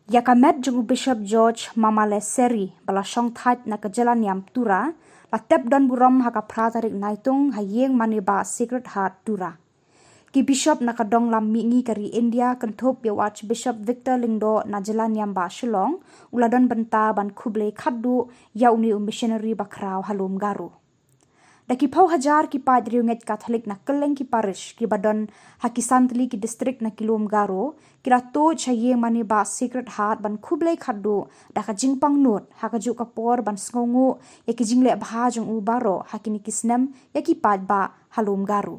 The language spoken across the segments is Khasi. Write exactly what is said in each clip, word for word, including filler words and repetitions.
Ïa ka met jong u Bishop George Mamalessery ba la shong thait na ka jylla niam Tura, la tep don burom ha ka phra tarik Naitung ha ïing mane ba Sacred Heart Tura. Ki bishop na ka dong lam mihngi ka ri India kynthup ïa u Archbishop Victor Lyngdoh na jylla niam ba Shillong, u la don bynta ban khublei khatduh ïa une u missionary ba khraw ha lum Garo. Da ki phew hajar ki paid riewngeit Katholik na kylleng ki parish ki ba don ha ki san tylli ki district na ki lum Garo, ki la tuid sha ïing mane ba Sacred Heart ban khublei khatduh da ka jingpang nud ha ka juh ka por ban sngewnguh ïa ki jingleh bha jong u baroh ha kine ki snem ïa ki paid ba ha lum Garo.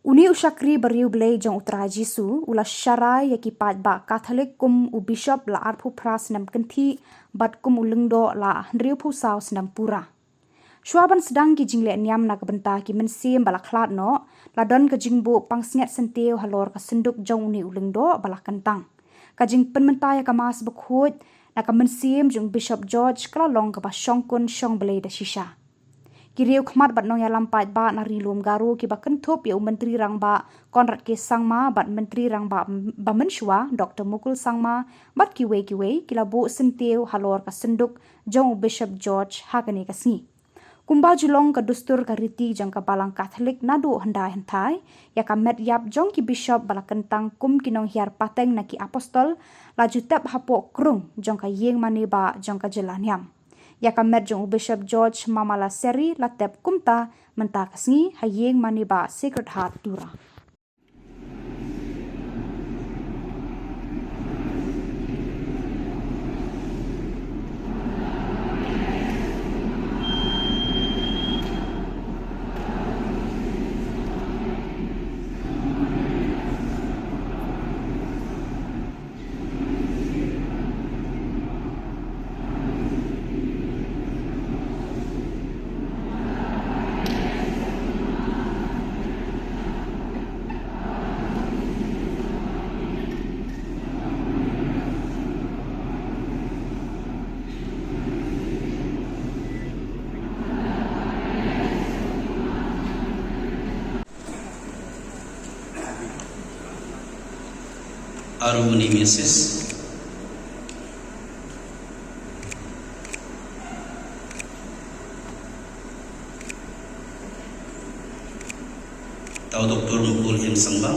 Une u shakri ba riewblei jong u Trai Jisu u la sharai ïa ki paid ba Katholik kum u bishop la arphew phra snem kynthih bad kum u Lyngdoh la hynriewphew saw snem pura. Shuwa ban sdang ki jingleh niam na ka bynta ki mynsiem ba la khlad noh, la don ka jingbuh pansngiat syntiew halor ka synduk jong une u Lyngdoh ba la kyntang. Ka jingpynmynta ïa ka Mass bakhuid na ka mynsiem jong u Bishop George ka la long kaba shongkun shongblei da shisha. Ki riewkhmat bad nongïalam paidbah na ri lum Garo ki ba kynthup ïa u Myntri Rangbah Conrad K Sangma bad Myntri Rangbah ba mynshuwa Doctor Mukul Sangma bad kiwei kiwei ki la buh syntiew halor ka synduk jong u Bishop George ha kane ka sngi. Kumba ju long ka dustur ka riti jong ka Balang Katholik naduh hyndai hynthai, ïa ka met ïap jong ki bishop ba la kyntang kum ki nonghiar pateng na ki apostol la ju tep hapoh krung jong ka ïing mane ba jong ka jylla niam. Ïa ka met jong u Bishop George Mamalessery la tep kumta mynta ka sngi ha ïing mane ba Sacred Heart Tura. Harmony Message. Tau Doktor Mukul Him Sangma.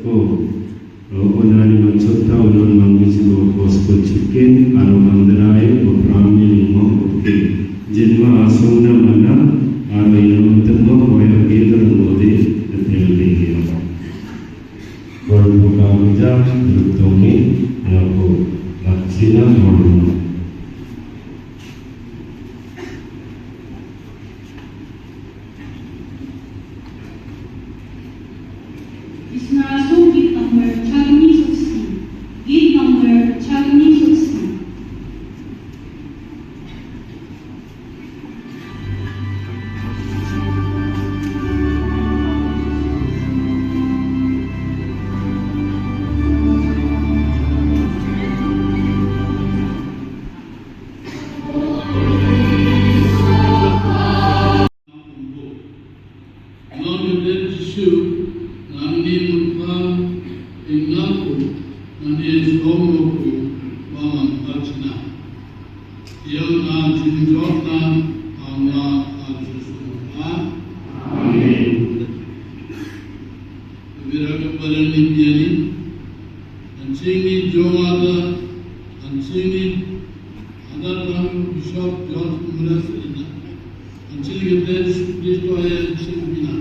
Ko, ro ko nani man chota unon mang bisi ko gospel chicken, aro mandrai, ko prami ni mo ko ke. Jinma asong na mana, aro ino tembo ko ya ke termo de, tetel de ke. Bor buka buja, bertongi, ya ko, laksina mormo. Isna su git number chagni suksin. Git number chagni suksin. Nongpynim Jisu, nangni mutpa, ingnaku, nangni somnoku, bamang pachina. Yang na jinjok na, angwa ajusu mutpa. Amen. Bibira ka parani piani, anching ni jong ada, anching ni ada tang Bishop George Mura Serina. Anching ni kete Jisu Kristo ya anching bina.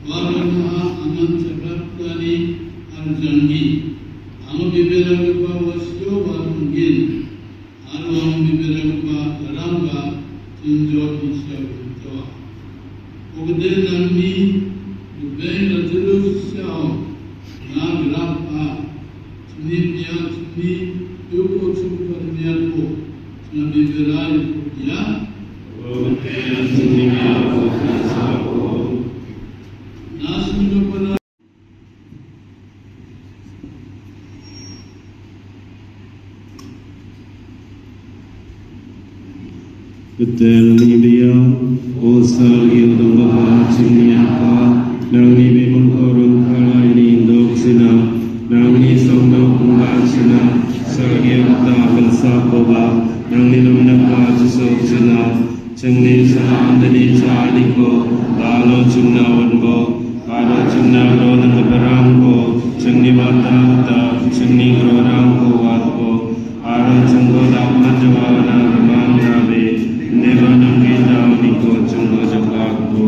Wara na angan chakap tani arjangi. Ang bibira ka pa wasyo wa tunggin. Arwang bibira ka pa ramba tinjot ni siya bintawa. Ogde nangni bibeng rajulu siya na grap a. Chini pia chini yuko chupa niya ko. China bibira yuko pia. Ogde nangni pia ko. Na sini ko pala. Betel ni bia, o sar gil dong baba chini apa, nang ni bimung korun kala ini indok sina, nang ni song dok unga sina, sar gil ta belsa koba, nang ni nom napa chisok sina, Chingni sa andani cha diko, dalo chingna wanbo, kado chingna ro nang barangko, chingni mata ta, chingni ro rangko watko, aro chingko dak manjawa na ramang dabe, neba nang kita diko chingko jabak ko.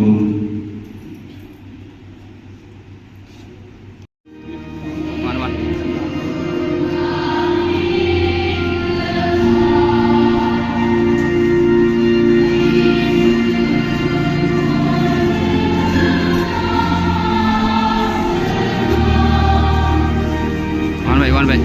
Wan, wan. Wan, bai, wan, bai.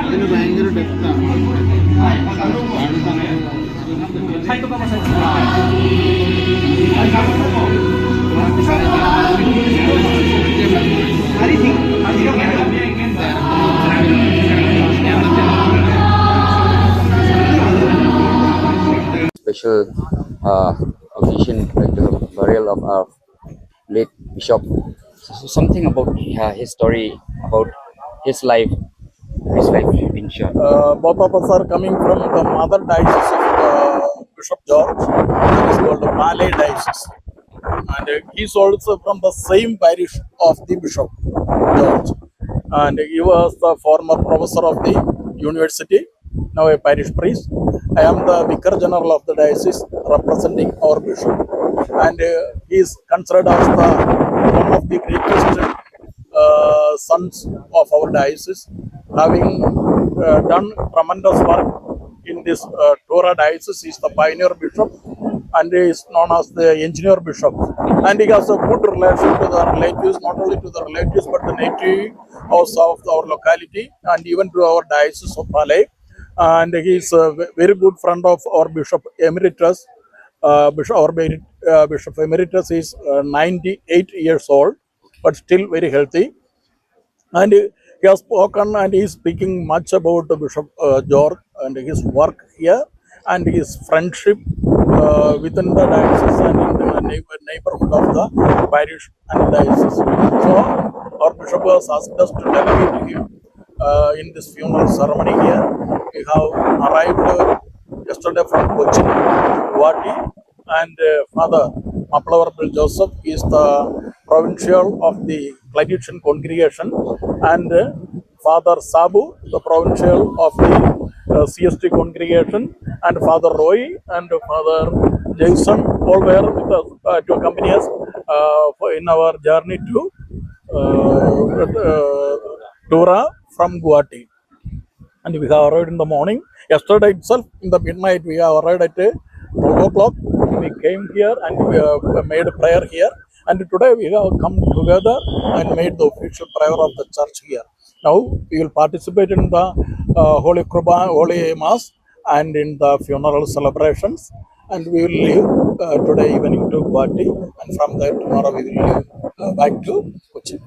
അതിന് ഭയങ്കര ഡെപ്താണ്. Special uh, occasion like the burial of our late bishop. So something about uh, his story, about his life, his life in short. Uh, both of us are coming from the mother diocese of uh, Bishop George, that is called the Paley Diocese. And uh, he is also from the same parish of the Bishop George. And he was the former professor of the university, now a parish priest. I am the Vicar General of the diocese representing our bishop. And uh, he is considered as the one of the greatest uh, sons of our diocese, having uh, done tremendous work in this uh, Tura diocese. He is the pioneer bishop and he is known as the engineer bishop. And he has a good relation to the relatives, not only to the relatives but the native house of our locality and even to our diocese of Paley. And he is a ve- very good friend of our bishop emeritus. Uh, bishop, our Merit- uh, bishop emeritus is uh, ninety-eight years old, but still very healthy. And he has spoken and he is speaking much about Bishop uh, George and his work here and his friendship uh, within the diocese and in the neighbor- neighborhood of the parish and diocese. So our bishop has asked us to delegate here uh, in this funeral ceremony here. We have arrived uh, yesterday from Cochin, Guwahati, and uh, Father Maplavar Bill Joseph is the provincial of the Cladiotian congregation, and uh, Father Sabu, the provincial of the uh, C S T congregation, and Father Roy and Father Jason all were with us uh, to accompany us uh, for in our journey to uh, uh, Tura from Guwahati. And we have arrived in the morning. Yesterday itself, in the midnight, we have arrived at uh, twelve o'clock. We came here and we uh, made a prayer here. And today we have come together and made the official prayer of the church here. Now we will participate in the uh, Holy Kruba, Holy Mass, and in the funeral celebrations. And we will leave uh, today evening to Guwahati, and from there tomorrow we will leave uh, back to Cochin.